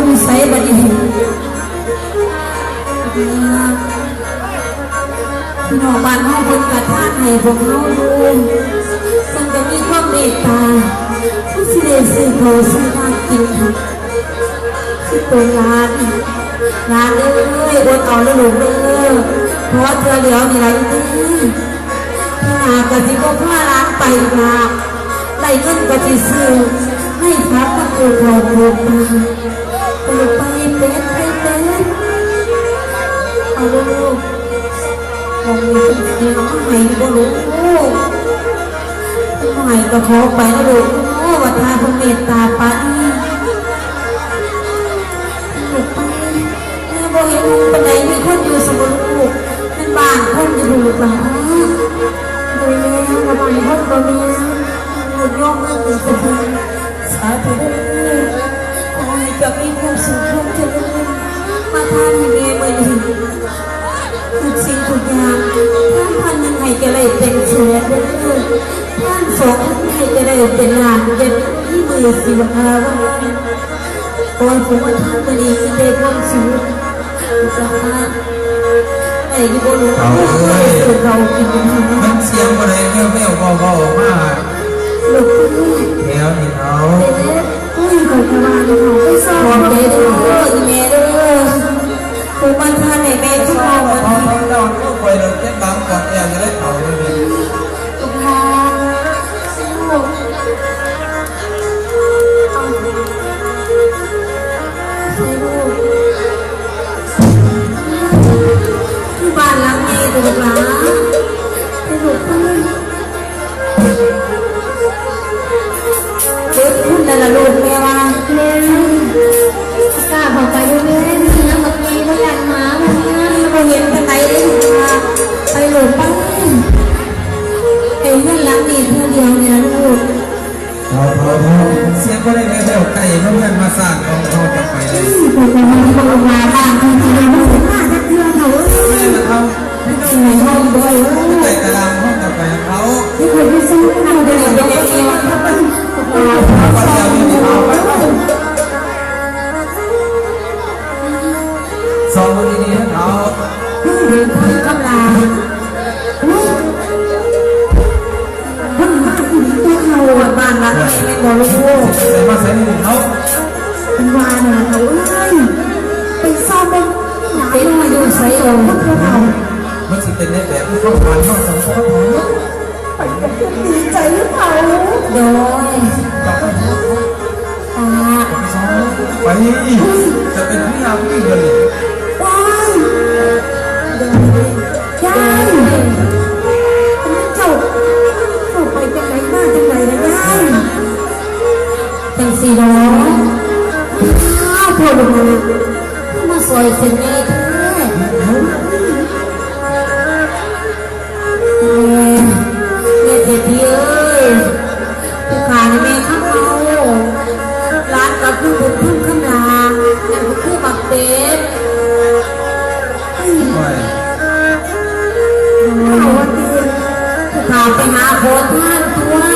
ຢູ່ໃສບັດນີ້? ພີ່ນ້ອງບ້ານເຮົາເພິ່ນກະທານໃຫ້ພວກເຮົາຢູ່ ເພິ່ນກະມີຄວາມເມດຕາ ຄືຊິໄດ້ຊື້ເຂົ້າຊື້ນ້ຳກິນໃຫ້ ຄືໂຕຫຼານ ຫຼານເອີຍ ອົດເອົາເດີລູກເດີ ພໍເທື່ອດຽວນີ້ລະອີ່ແມ່ ປີໜ້າກໍຊິບໍ່ພາຫຼານໄປອີກລະ ໄດ້ເງິນກໍຊິຊື້ໃຫ້ຜັກມາປູກເຂົ້າປູກປາ ໄປລູກໄປ ເປັດ ໄປເປັດ ເອົາເດີລູກ ມອງມີເພິ່ນຊິເອົາມາໃຫ້ຢູ່ບໍ່ລູກ? ເພິ່ນບໍ່ໃຫ້ກໍຂໍໄປນະລູກ ໂອ້ ວ່າຖ້າເພິ່ນເມດຕາປານນີ້ ລູກໄປ ແມ່ບໍ່ເຫັນຫຸງປານໃດ ມີຄົນຢູ່ຊະບໍ່ລູກ? ແມ່ນບ້ານຄົນຢູ່ບໍ່ລູກຫຼາ? ໂດຍແມ່ນ ລະບ້ານຄົນບໍ່ແມ່ນ ລູກຍອມເປັນສະເພາະ ສາທຸເດີ ຂໍໃຫ້ເຈົ້າມີຄວາມສຸກຄວາມຈະເລີນ ມາທານໃຫ້ແມ່ມື້ນີ້ ທຸກສິ່ງທຸກຢ່າງ ທານພັນໜຶ່ງໃຫ້ເຈົ້າໄດ້ເປັນແສນເດີ ທານສອງພັນໃຫ້ເຈົ້າໄດ້ເປັນລ້ານ ຢ່າມີມື້ຊິວ່າ ຂໍໃຫ້ຜູ້ມາທານມື້ນີ້ມີແຕ່ຄວາມສຸກ ສາທຸ ໄດ້ຢູ່ບໍ່ລູກ? ເອົາເອີຍ ເອົາກິນເອົາ ມັນສຽງບໍ່ໄດ້ແວ່ວໆ ເວົ້າໆ ອອກມາ ລູກ ແຖວນີ້ເອົາ ເອີຍ ຂ້ອຍກະວ່າຢູ່ ຂອບໃຈເດີ ອີ່ແມ່ເດີ ຜູ້ມາທານໃຫ້ແມ່ຄືເຮົາ ເອົາ ເອົາ ເອົາ ຂ້ອຍເດີ ເຈັບຫຼັງປວດແອວ ຈະໄດ້ເອົາເດີ ລູກຫຼານ ລູກ ໃສ່ລູກ ຄືບ້ານຫຼັງໃຫຍ່ໂຕບັກຫຼາ ໃສ່ລູກໄປ ເບິດພຸ້ນນັ້ນລະລູກ ແມ່ວ່າ ແມ່ ກ້າເຂົ້າໄປຢູ່ແມ່ ມີຫຍັງບັກໃຫຍ່ ບໍ່ຢ້ານໝາບໍ່? ແມ່ ບໍ່ເຫັນປານໃດເດ້ລູກ ໄປໂລດໄປ ໄປເຮືອນຫຼັງນີ້ເທື່ອດຽວນີ້ລະລູກ. ເອົາ ເອົາ ເອົາ ສຽງບໍ່ໄດ້ແວ່ວໆ ໃກ້ມາເຮືອນມາຊານຂອງເຮົາຕໍ່ໄປເລີຍ. ເອີ ເພິ່ນກະວ່າບໍ່ມາບ້ານເພິ່ນ ຊິໄດ້ມາຈັກເທື່ອເຖົ້າເອີຍ. ແມ່ນລະເຖົ້າ ເປັນໄງເຮົາບໍ່ເອີຍ? ໃກ້ຕະລາງເຮົາຕໍ່ໄປເຖົ້າ. ເຮົາໄປຢູ່ຊັ້ນເຮົາໄດ້ດຽວເຮົາໄປ ເຮົາໄປເອົາຢູ່ນີ້ເອົາໄປ. ສອງຄົນນີ້ເຮົາ ເພິ່ນເດີນທາງກັບຫຼານ. ເພິ່ນມາອີ່ຫຼີຕົວະເຖົ້າ ບ້ານຫຼັງນີ້ແມ່ນບໍ່ລູກ? ມາໃສນີ້ເຖົ້າ? ເພິ່ນວ່ານັ້ນລະເຖົ້າເອີຍ ໄປຊອກເບິ່ງຫຼານນ້ອຍຢູ່ໃສເອີຍເຖົ້າ? ມັນຊິເປັນໃນແບບທີ່ເຂົາຜ່ານມາສອງສາມເທື່ອເນາະ. ໄປກັບເພິ່ນດີໃຈເຖົ້າ. ໂດຍ ໄປ ໄປ ຈະເປັນພະຍາຜູ້ຍິງເດີນີ້. ວ້າຍ ໂດຍ ຍາຍ ເຈົ້າ ເຈົ້າໄປຈັ່ງໃດມາຈັ່ງໃດລະຍາຍ? ຈັ່ງຊີ້ດອກ ອ້າວ ພໍ່ລູກ ຄືມາຊ່ອຍເສັ້ນໃຫຍ່ແທ້. ແມ່ ແມ່ເສດຖີເອີຍ ຜູ້ຂ້ານີ້ແມ່ຄຳເມົາ ຫຼານກໍຄືບຸນທຳຄຳຫຼາ ນັ້ນກໍຄືບັກເປັດ. ໂອ້ຍ ເອົາຕິ ຜູ້ຂ້າໄປຫາຂໍທານຕົວະ.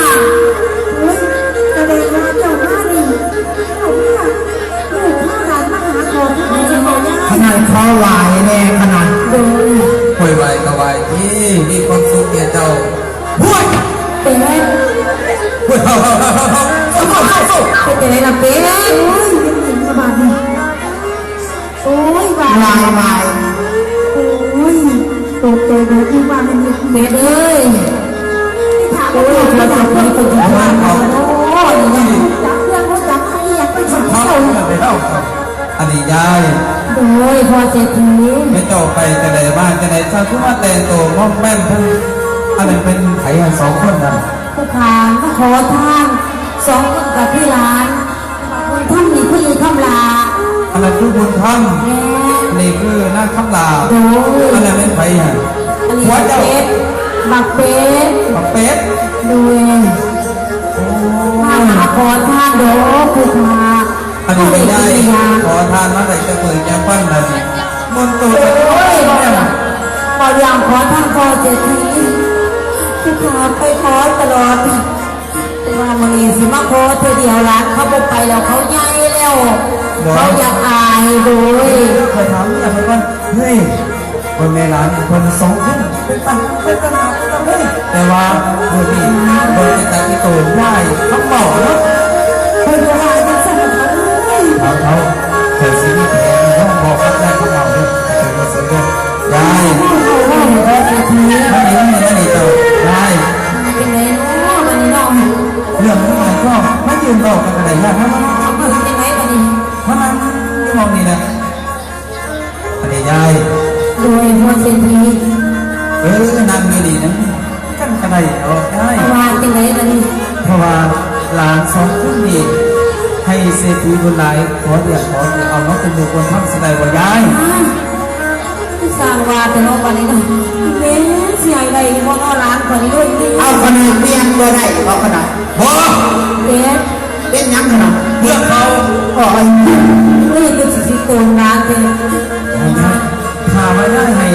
ໂອ້ຍ ກະໄດ້ວ່າເຈົ້າມານີ້ ເຈົ້າມາ ລູກພາຫຼານມາຫາຂໍທານ ຂະໜາດຂໍໄຫວ້ແດ່ຂະໜາດ. ໂດຍ ໂອ້ຍ ໄຫວ້ກະໄຫວ້ຕິ ມີຄວາມສຸກແກ່ເຈົ້າ. ຫ້ວຍ ເປັດ ເປັນຈັ່ງໃດລະເປັດ? ໂອ້ຍ ເປັນຫຍັງລະບາດນີ້? ໂອ້ຍ ວ່າ ວາຍ ວາຍ ໂອ້ຍ ຕົກໃຈເບິດ ຄິດວ່າແມ່ນເປັດເອີຍ. ໂອ້ຍ ໂອ້ຍ ຈັກເລື່ອງ ບໍ່ຈັກ ເອີຍ ຈັກເລື່ອງ ບໍ່ຈັກ ອັນນີ້ຢາກໄປສອນເຈົ້າ. ອັນນີ້ຍາຍ ໂດຍ ພໍ່ເສດຖີ ແມ່ເຈົ້າໄປຈັ່ງໃດມາຈັ່ງໃດ ຊະຄືມາແຕ່ງໂຕມອມແມມ ອັນນັ້ນເປັນໃຜ ອັນສອງຄົນນັ້ນ? ຜູ້ຂ້າມາຂໍທານ ສອງຄົນກໍຄືຫຼານ ບຸນທຳນີ້ຄືຄຳຫຼ້າ. ອັນນັ້ນຄືບຸນທຳ ແມ່ນ ອັນນີ້ຄືນາງຄຳຫຼ້າ. ໂດຍ ອັນນັ້ນແມ່ນໃຜຫັ້ນ? ອັນນີ້ບັກເປັດ ບັກເປັດ ບັກເປັດ ໂດຍ ໂອ້ ມາຫາຂໍທານດອກຜູ້ຂ້າ. ອັນນີ້ແມ່ນຍາຍ ຂໍທານມາໄດ້ຈັກມື້ຈັກວັນແລ້ວນີ້? ມົນໂຕ ໂອ້ຍ ເວົ້າເລື່ອງ ເວົ້າເລື່ອງຂໍທານພໍ່ເສດຖີ ຜູ້ຂ້າໄປຂໍຕະຫຼອດ ແຕ່ວ່າມື້ນີ້ຊິມາຂໍເທື່ອດຽວ ຫຼານເຂົາບໍ່ໄປແລ້ວ ເຂົາໃຫຍ່ແລ້ວ. ເຂົາຢາກອາຍໂດຍ ຂ້ອຍຖາມເມຍເພິ່ນກ່ອນ. ເຮີ້ຍ ເບິ່ງແມ່ຫຼານເພິ່ນສອງຄົນ ເປັນຕາ ເປັນຕາໜ້າເປັນຕາເບິ່ງ. ແຕ່ວ່າມື້ນີ້ເບິ່ງແຕ່ອີ່ໂຕຍາຍຄຳເວົ້າເນາະ ເພິ່ນກໍວ່າຈັ່ງຊັ້ນລະເຖົ້າເອີຍ. ເຖົ້າ ເຖົ້າ ຂ້ອຍຊິມີແຜນບອກກັບຍາຍຄຳເວົ້າເດີ ເຈົ້າຢ່າເສີເດີ. ຍາຍ ມານີ້ ມານີ້ ມານີ້ເຈົ້າ ຍາຍ. ເປັນໄງເນາະບັດນີ້ເນາະ ເລື່ອງທັງຫຼາຍກໍມາຢືນເວົ້າກັນກໍໄດ້ຍາຍ. ມາ ມາ ມາ ເປັນໄງບັດນີ້ ມານັ່ງຢູ່ໝ່ອງນີ້ແຫຼະ. ອັນນີ້ຍາຍ ໂດຍ ພໍ່ເສດຖີ ເອີ ນັ່ງຢູ່ນີ້ນຳກັນກໍໄດ້ດອກຍາຍ. ເພາະວ່າຈັ່ງໃດບັດນີ້ ເພາະວ່າຫຼານສອງຄົນນີ້ໃຫ້ເສດຖີບຸນຫຼາຍ ຂໍລ້ຽງ ຂໍເອົາມາເປັນລູກບຸນທຳຊິໄດ້ບໍ່ຍາຍ? ອ້າ ຄືສ້າງວ່າແຕ່ເນາະບັດນີ້ເນາະ ແມ່ນຊິໃຫ້ໄດ້ຢູ່ບໍ່ເນາະຫຼານຂ້ອຍນີ້ລູກນີ້? ເອົາຂະໜາດປ່ຽນບໍ່ໄດ້ບໍ່ຂະໜາດ ບໍ່ ເປັນ ເປັນຫຍັງຂະໜາດ ເພື່ອເຂົາ ໂອ້ຍ ໂອ້ຍ ຄືຊິ ຊິໂກງຫຼານແທ້. ຖ້າວ່າຍາຍໃຫ້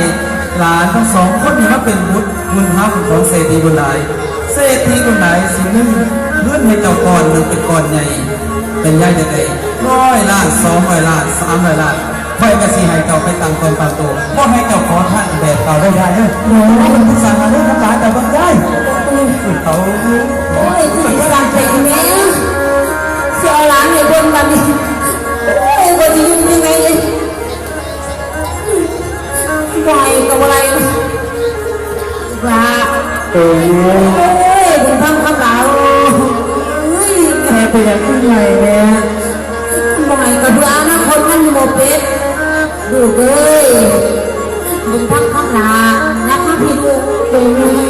ຫຼານທັງສອງຄົນນີ້ມາເປັນບຸດບຸນທຳຂອງເສດຖີບຸນຫຼາຍ ເສດຖີບຸນຫຼາຍຊິມີເງິນໃຫ້ເຈົ້າກ້ອນໜຶ່ງເປັນກ້ອນໃຫຍ່ ແມ່ນຍາຍຢາກໄດ້ຮ້ອຍລ້ານ ສອງຮ້ອຍລ້ານ ສາມຮ້ອຍລ້ານ ຂ້ອຍກໍຊິໃຫ້ເຈົ້າໄປຕັ້ງຕົນຕັ້ງໂຕ ບໍ່ໃຫ້ເຈົ້າຂໍທານແບບເກົ່າເດີຍາຍເດີ. ໂອ້ຍ ເພິ່ນຜູ້ສ້າງມາເດີ ນ້ຳຕາເຈົ້າເບິ່ງຍາຍ ເຂົາ ໂອ້ຍ ຄືຊິສ້າງເປັນແມ່ ຊິເອົາຫຼານໃຫ້ເບິ່ງບັດນີ້ ໂອ້ຍ ບໍ່ຊິຢູ່ຈັ່ງໃດເດ ບໍ່ໃຫ້ກໍບໍ່ໄດ້ ວ່າ ໂອ້ຍ ໂອ້ຍ ບຸນທຳຄຳຫຼາ ໂອ້ຍ ແມ່ເປັນຫຍັງຄືໃຫ້ແມ່ ບໍ່ໃຫ້ກໍເພື່ອອະນາຄົດມັນຢູ່ບໍ່ເປັນ ລູກເອີຍ ບຸນທຳຄຳຫຼາ ຍັບມາພີ້ລູກ ໂອ້ຍ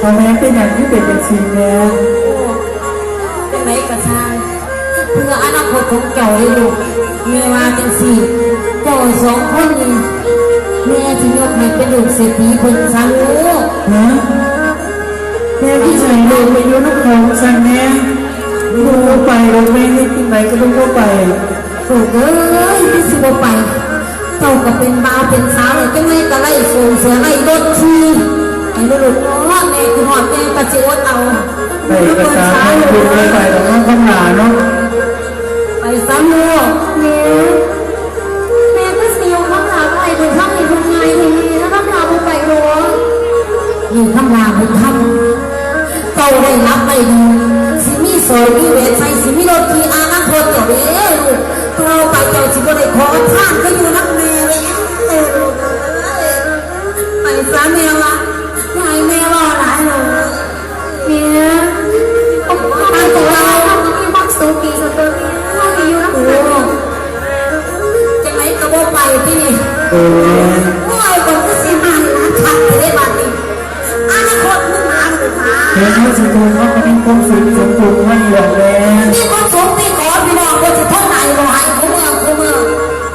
ພໍ່ແມ່ເປັນຫຍັງຄືເປັນຈັ່ງຊີ້ແມ່ ຈັ່ງໃດກໍຊ່າງ ເພື່ອອະນາຄົດຂອງເຈົ້າເດ້ລູກ ແມ່ວ່າຈັ່ງຊີ້ ເຈົ້າສອງຄົນນີ້ ແມ່ຊິຍົກໃຫ້ເປັນລູກເສດຖີເພິ່ນຊະລູກ. ຮະ ແມ່ຄືຊິໃຫ້ລູກໄປຢູ່ນຳເຂົາຊັ້ນແມ່ ລູກບໍ່ໄປດອກແມ່ ເຮັດຈັ່ງໃດກໍລູກບໍ່ໄປ. ລູກເອີຍ ຄືຊິບໍ່ໄປ ເຈົ້າກໍເປັນບ່າວເປັນສາວແລ້ວ ຈັ່ງໃດກໍໄດ້ໂສງເສືອໄດ້ລົດຂີ່ໃຫ້ລູກເນາະ ແມ່ຄືຮອດແມ່ກໍຊິອົດເອົາ. ໄປກະຕາມ ລູກບໍ່ໄປດອກເນາະ ຄຳຫຼາເນາະ ໄປຊະລູກ. ແມ່ ແມ່ຄືຊິຍົກຄຳຫຼາໄປບຸນທຳໃຫ້ເພິ່ນງ່າຍແທ້ ແມ່ ຄຳຫຼາບໍ່ໄປດອກ. ນີ້ຄຳຫຼາບຸນທຳ ເຈົ້າໄດ້ຫຼັບໄດ້ດີ ຊິມີສ້ອຍມີແຫວນໃສ່ ຊິມີລົດຂີ່ ອະນາຄົດເຈົ້າເດ້ລູກ ຕໍ່ໄປເຈົ້າຊິບໍ່ໄດ້ຂໍທານ ໄປຢູ່ນຳແມ່ເດ້ລູກເອີຍ. ໄປຊະແມ່ວ່າ ຢ່າໃຫ້ແມ່ເວົ້າຫຼາຍເດີ. ແມ່ ໄປເຖາະ ມີຄວາມສຸກດີຊັ້ນຕົວະແມ່ ເຮົາໄດ້ຢູ່ນຳກັນ. ໂອ້ ຈັ່ງໃດກໍບໍ່ໄປຕິນີ້. ໂອ້ຍ ໂອ້ຍ ຂ້ອຍຄືຊິໃຫ້ຫຼານຄັກແທ້ເດ້ບາດນີ້ ອະນາຄົດມຶງມາລູກມາ. ແມ່ ເຮົາຊິໂຕມາກໍມີຄວາມສຸກສົມບຸນໃຫ້ດອກແມ່. ມີຄວາມສຸກຕິ ຂໍພີ່ນ້ອງບໍ່ຊິໂທໃຫ້ບໍ່ໃຫ້ ຄູ່ມື້ ຄູ່ມື້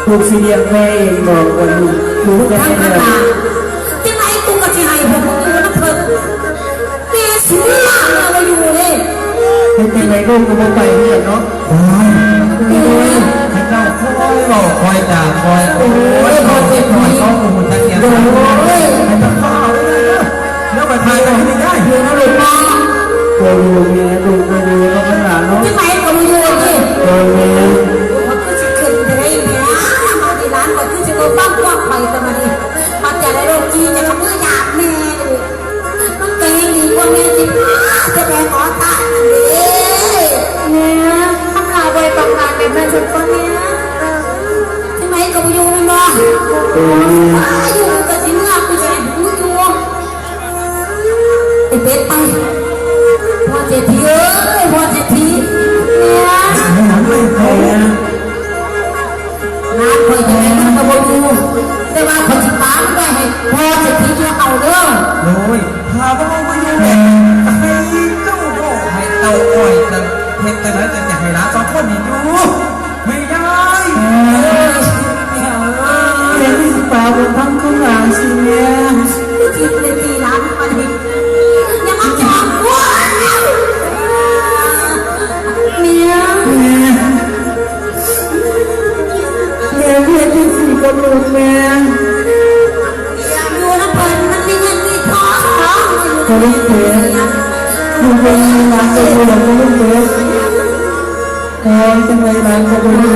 ລູກຊິລ້ຽງແມ່ເອງດອກ ວ່າລູກ ລູກແມ່ເອງ. ຈັ່ງໃດກູກໍຊິໃຫ້ພວກມຶງຢູ່ນຳເພິ່ນ ແມ່ຊິເມືອ ແມ່ບໍ່ຢູ່ເດ້. ເຮັດຈັ່ງໃດລູກກໍບໍ່ໄປເຮືອນເນາະ. ໂອ້ຍ ໂອ້ຍ ໃຫ້ເຈົ້າຄ່ອຍເວົ້າຄ່ອຍຈາ ຄ່ອຍ ໂອ້ຍ ຄ່ອຍເຈັບຄ່ອຍເວົ້າ ບໍ່ຮູ້ຈັກຫຍັງ ໂອ້ຍ ໃຫ້ເຈົ້າຟ້າວເດີ ແລ້ວໄປຖ່າຍກັນໃຫ້ໄດ້ ຢູ່ນຳລູກເນາະ. ບໍ່ຢູ່ແມ່ ລູກບໍ່ຢູ່ນຳຫຼານເນາະ. ຈັ່ງໃດກໍບໍ່ຢູ່ຕິ. ໂອ້ຍ ແມ່ ຂ້ອຍຄືຊິຂຶ້ນໄປໄດ້ແມ່ ມາທີ່ຫຼານ ຂ້ອຍຄືຊິບໍ່ຟັງຄວາມຂ້ອຍ ແຕ່ບັດນີ້ ມັນຈະໄດ້ໂລກຈີຈະຂະມືຢາກແມ່. ມັນກໍຍັງດີກວ່າແມ່ຊິພາແຕ່ແມ່ຂໍຕາຍນັ້ນເດ້. ແມ່ ຄຳຫຼາບໍ່ຕ້ອງການແບບນັ້ນຊັ້ນຕົວະແມ່. ຈັ່ງໃດກໍບໍ່ຢູ່ແມ່ນບໍ່? ເອີ ຢູ່ກໍຊິເມືອ ກູຊິໃຫ້ຫູຢູ່. ໄອ້ເປັດໄປ ພໍ່ເສດຖີເອີຍ ພໍ່ເສດຖີ. ແມ່ ເຮັດຫຍັງໄປ ພໍ່? ຫຼານຂ້ອຍຈັ່ງໃດມັນກໍບໍ່ຢູ່ ແຕ່ວ່າຂ້ອຍຊິປະໄວ້ໃຫ້ພໍ່ເສດຖີເອົາເດີ. ໂອ້ຍ ຖ້າບໍ່ເອົາມາຢູ່ແມ່ ໃຫ້ເຈົ້າເວົ້າ ໃຫ້ເຕົ້າອ້ອຍກັນ ເຮັດຈັ່ງໃດຈັ່ງຈະໃຫ້ຫຼານສອງຄົນນີ້ຢູ່ ແມ່ຍາຍ. ເອີ ແມ່ເອີຍ ແມ່ຄືຊິປະບຸນທຳຄືຫຼານຊີ້ແມ່. ຄືຊິໄປຕີຫຼານປານນີ້ ຢ່າມາຈອບກູ. ແມ່ ແມ່ ແມ່ເຮັດຈັ່ງຊີ້ກັບລູກແມ່. ຢູ່ນຳເພິ່ນມັນມີເງິນມີທອງ ເຂົາເລີຍເປັນ ຢູ່ເປັນຫຼານຕົວເພິ່ນເລີຍເປັນ. ຈັ່ງໃດຫຼານກໍບໍ່ຮູ້.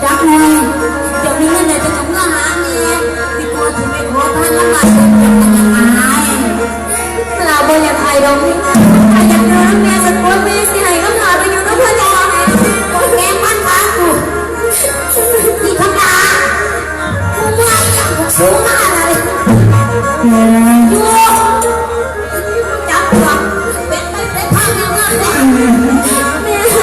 ຈັກໜ່ອຍ ດຽວນີ້ເງິນໃດຈະເມືອຫາແມ່ ຊິກວດຊິໄປຂໍທານລຳບາກເພິ່ນຈັກມັນຍັງອາຍ. ຫຼາບໍ່ຢາກອາຍດອກ ຖ້າຢາກຢູ່ນຳແມ່ສະກົນ ແມ່ຊິໃຫ້ຄຳຫຼາໄປຢູ່ນຳເພິ່ນດອກ. ໂອ້ຍ ແກງມັນປາກູ ອີກຄຳຫຼາ ກູເມື່ອຍ ກູມາລະ ແມ່ ຢູ່ ຈັບພວກເປັນໄປເປັນທາງເມືອງເດ້ ແມ່.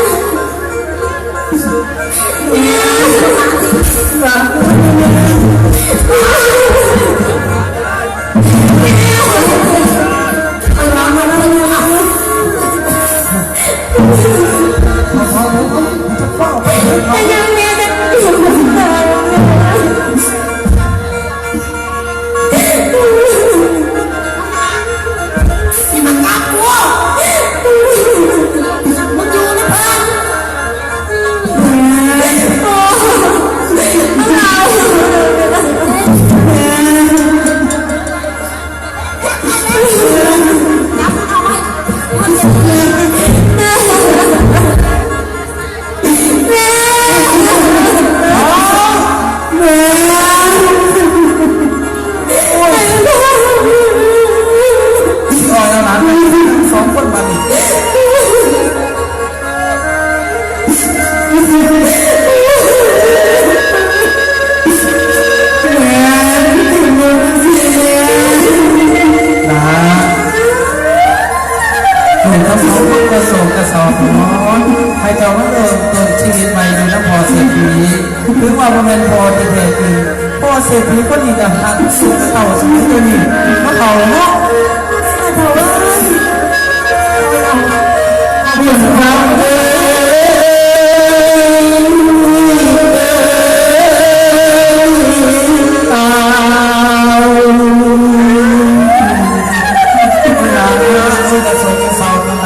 ໃຫ້ເຈົ້າມາເລີ່ມຕົ້ນຊີວິດໃໝ່ຢູ່ນຳພໍ່ເສດຖີ ຖືວ່າບໍ່ແມ່ນພໍ່ທີ່ແທ້ຈິງ. ພໍ່ເສດຖີຄົນນີ້ກະຮັກລູກເຕົ້າສົມມຸດຕົວນີ້ເນາະ ເຖົ້າເນາະ. ເຖົ້າເອີຍ ເພິ່ນຮັກເອີຍ ເອີຍ ອ້າວ ເວລາເຮົາກະສົມເສົ້າ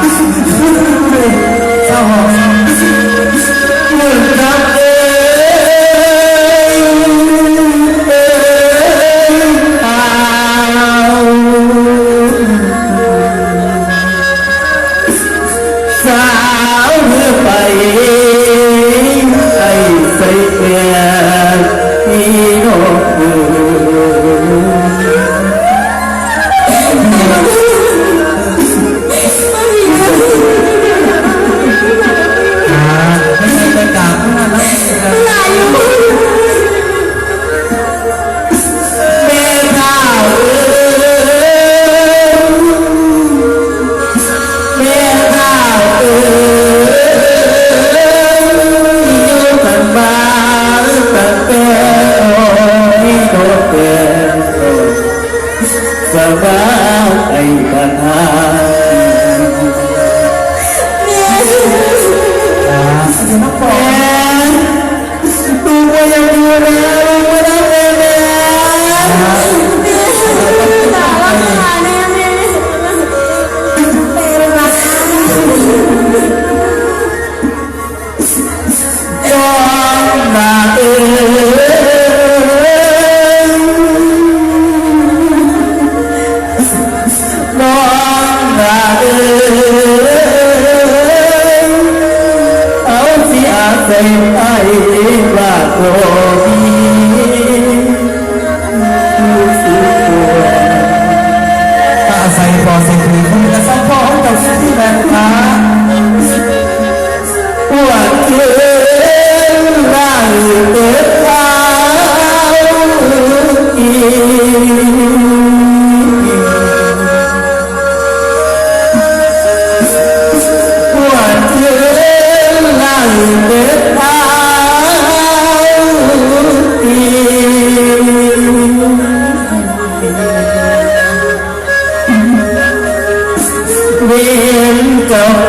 ສະບາຍໄອ້ບັນຫາ ແມ່ ລູກບໍ່ຢາກຢູ່ແລ້ວ ລູກມານຳແມ່ ແມ່ ແມ່ ແມ່ ແມ່ ແມ່ ແມ່ ນ້ອງນາເອີຍ ນ້ອງນາເອີຍ ເຮົາຊິອາໄສໃຜວ່າກໍມີ ອາໄສພໍ່ເສດຖີຄົນກະສອງພໍ່ຂອງເຈົ້າ ທີ່ແມ່ນພາ ປວດເຄືນລາຍເຕັບເອົາອີກ ປວດເຄືນລາຍເຕັບເອົາອີກ. ເວນເກົ່າ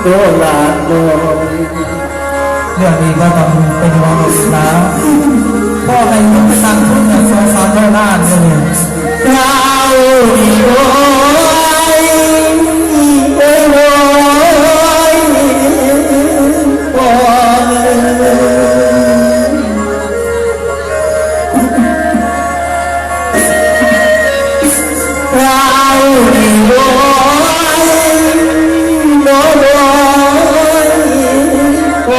ໂຕຫຼານນ້ອຍ ເລື່ອງນີ້ບໍ່ຕ້ອງເປັນຫ່ວງດອກລາ ຂໍໃຫ້ເງິນສ້າງທຸນສອງສາມຮ້ອຍລ້ານເດີ. ເຈົ້ານີ້ໂອ້ຍ ໂອ້ຍ ໂອ້ຍ ໂອ້ຍ ເຈົ້ານີ້ໂອ້ຍ ໂອ້ຍ ໂອ້ຍ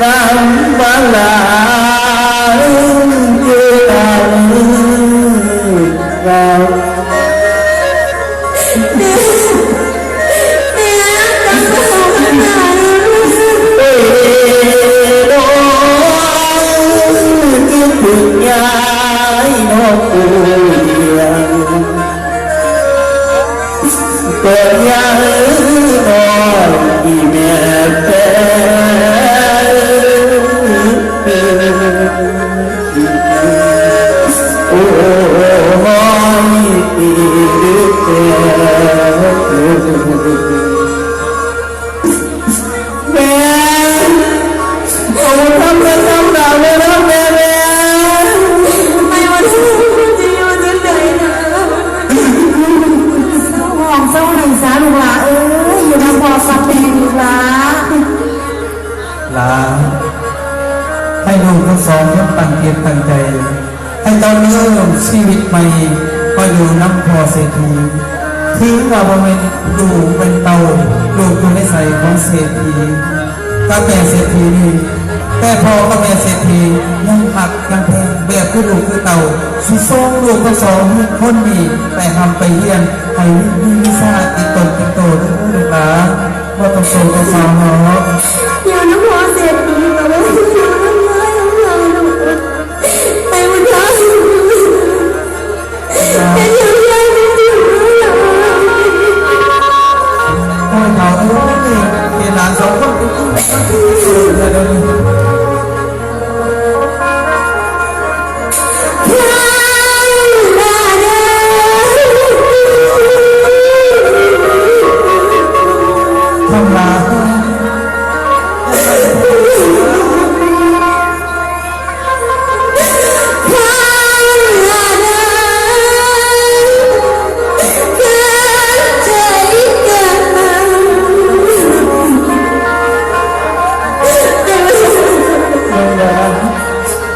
ນ້ຳປາຫຼາເອີຍ ນ້ຳປາຫຼາ ໂອ້ຍ ໂອ້ຍ ຄືເພິ່ນຍ້າຍນອກໂອຍ ເພິ່ນຍ້າຍນອກອີແມ່ແປ້ ໂອ້ຍ ອີແມ່ແປ້ ແມ່ ເອົາທຳເງິນທຳດາວເດີແມ່ ແມ່ ແມ່ວ່າລູກຈະຢູ່ຈັ່ງໃດນະ ເສົ້າຮ້ອງເສົ້າໄຫ້ຊະລູກຫຼ້າເອີຍ ຢູ່ນຳພໍ່ກັບແມ່ນີ້ລະ. ຫຼານ ໃຫ້ລູກທັງສອງຄົນຕັ້ງຈິດຕັ້ງໃຈ ໃຫ້ເຈົ້າເລີ່ມຊີວິດໃໝ່ ມາຢູ່ນຳພໍ່ເສດຖີ. ເຖິງວ່າບໍ່ແມ່ນລູກແມ່ນເຕົ້າ ລູກຢູ່ໃນໄສ້ຂອງເສດຖີກັບແມ່ເສດຖີນີ້ ແຕ່ພໍ່ກັບແມ່ເສດຖີຍັງຮັກຍັງແພງແບບຄືລູກຄືເຕົ້າ ຊິສົ່ງລູກທັງສອງຄົນນີ້ໄປຮ່ຳໄປຮຽນ ໃຫ້ມີວິຊາຕິດຕົນຕິດໂຕເດີລູກຫຼານ. ບໍ່ຕ້ອງໂສກຕ້ອງເສົ້າເນາະ ຢູ່ນຳພໍ່ເສດຖີກໍບໍ່ໄດ້ຢູ່ນຳຍາຍນຳຫຼານ ໄປບໍ່ໄດ້ ເປັນຫຍັງຍາຍຈຶ່ງຖິ້ມເຮົາຫຼາຍ ໂອ້ຍ ເຖົ້າເອີຍ ເປັນຫຼານສອງຄົນ ເປັນຜູ້ທີ່ເກີດມາເດີ.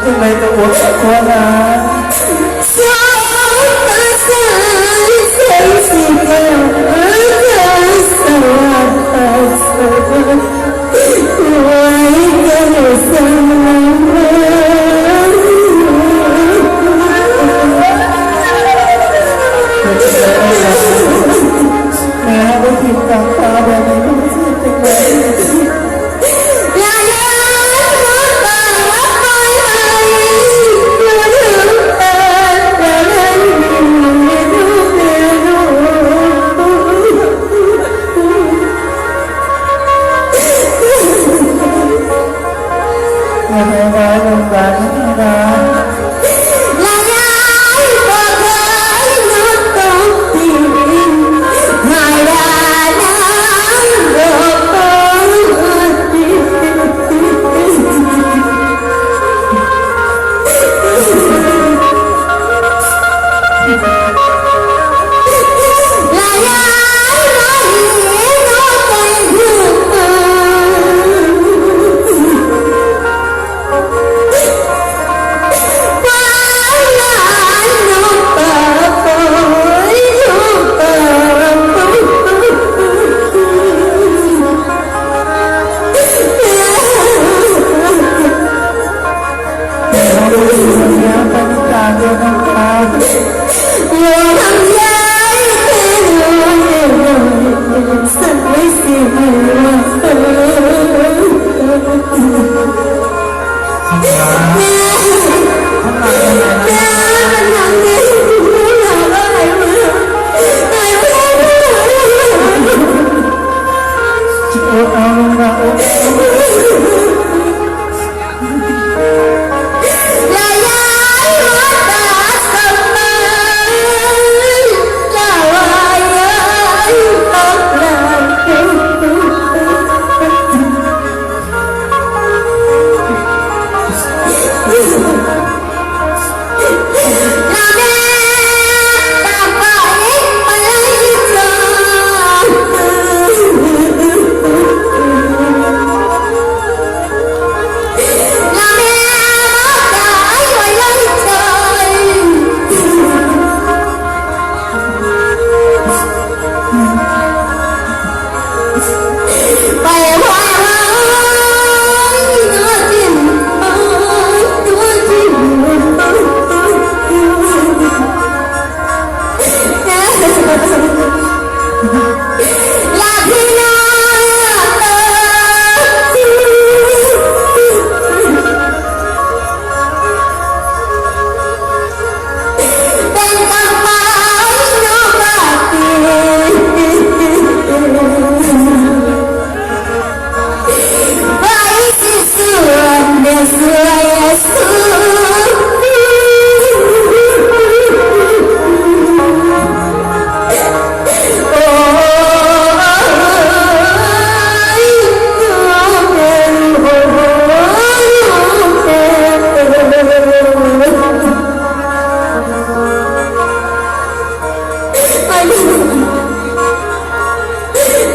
ຈັ່ງໃດກໍອົດທົນນາ. ແມ່ເຮົາບໍ່ຖິ້ມກາງປ່າແບບນີ້ ມັນຊິເປັນຈັ່ງໃດ?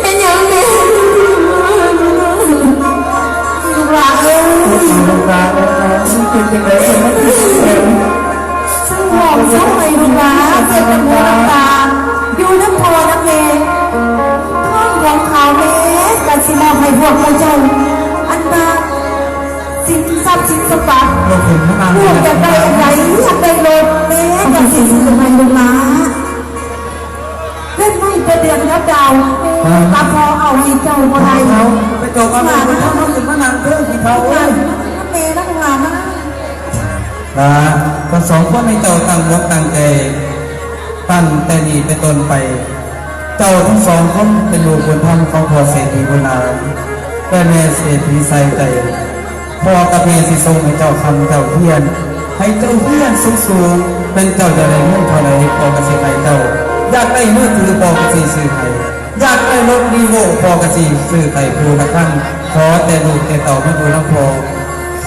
ເປັນຫຍັງແມ່? ລູກຫຼານເອີຍ ລູກຫຼານເອີຍ ເປັນຈັ່ງໃດ ມັນຄືຊິເປັນ ເຊົາຮ້ອງເຊົາໄຫ້ ລູກຫຼານ ເຈັບນ້ຳຫູນ້ຳຕາ ຢູ່ນຳພໍ່ນຳແມ່ ທອງຂອງຂ້າວແມ່ກະຊິມອບໃຫ້ພວກເຈົ້າ ອັນວ່າ ສິນຊັບສິນສະມບັດ ລູກຢາກໄດ້ອັນໃດ ຢາກໄດ້ລົດ ແມ່ກະຊິຊື້ໃຫ້ລູກຫຼານ. ເງິນໃຫ້ແຕ່ເດືອນກັບດາວ ແມ່ກະພໍເອົາໃຫ້ເຈົ້າບໍ່ໄດ້ ໄປເຈົ້າກັບແມ່ ເຮົາຂຶ້ນມານັ່ງເທີ ເຖົ້າເອີຍ ແມ່ນຳຫຼານມາ. ລະທັງສອງຄົນໃຫ້ເຈົ້າຕັ້ງອົກຕັ້ງໃຈ ຕັ້ງແຕ່ນີ້ເປັນຕົ້ນໄປ ເຈົ້າທັງສອງຄົນເປັນລູກບຸນທຳຂອງພໍ່ເສດຖີບຸນນາມ ແລະແມ່ເສດຖີໃສ່ໃຈ. ພໍ່ກັບແມ່ຊິສົ່ງໃຫ້ເຈົ້າຄຳເຈົ້າຮຽນ ໃຫ້ເຈົ້າຮຽນສູງໆ ແມ່ນເຈົ້າຢາກໄດ້ເງິນເທົ່າໃດ ພໍ່ກໍຊິໃຫ້ເຈົ້າ ຢາກໄດ້ມືຖື ພໍ່ກໍຊິຊື້ໃຫ້ ຢາກໄດ້ລົດ Revo ພໍ່ກໍຊິຊື້ໃຫ້ຄູ່ລະຄັນ. ຂໍແຕ່ລູກແຕ່ເຕົ້າມາຢູ່ນຳພໍ່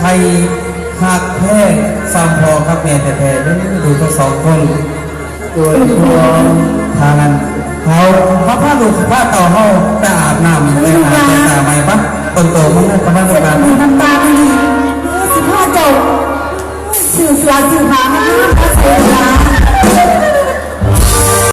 ໃຫ້ຮັກແທ້ສ່ຳພໍ່ກັບແມ່ແທ້ໆເດີ ລູກທັງສອງຄົນ. ໂດຍ ຖ້ານັ້ນ ເຮົາມາພາລູກພາເຕົ້າເຮົາໄປອາບນ້ຳ ໄປຫາແຕ່ງຕາໃໝ່ປະ ຕົ້ນໂຕມັນກຳລັງຕ້ອງການ ນ້ຳຕານີ້ ຊິພາເຈົ້າ ຊື້ເສື້ອຊື້ຜ້າງາມໆ ມາໃສ່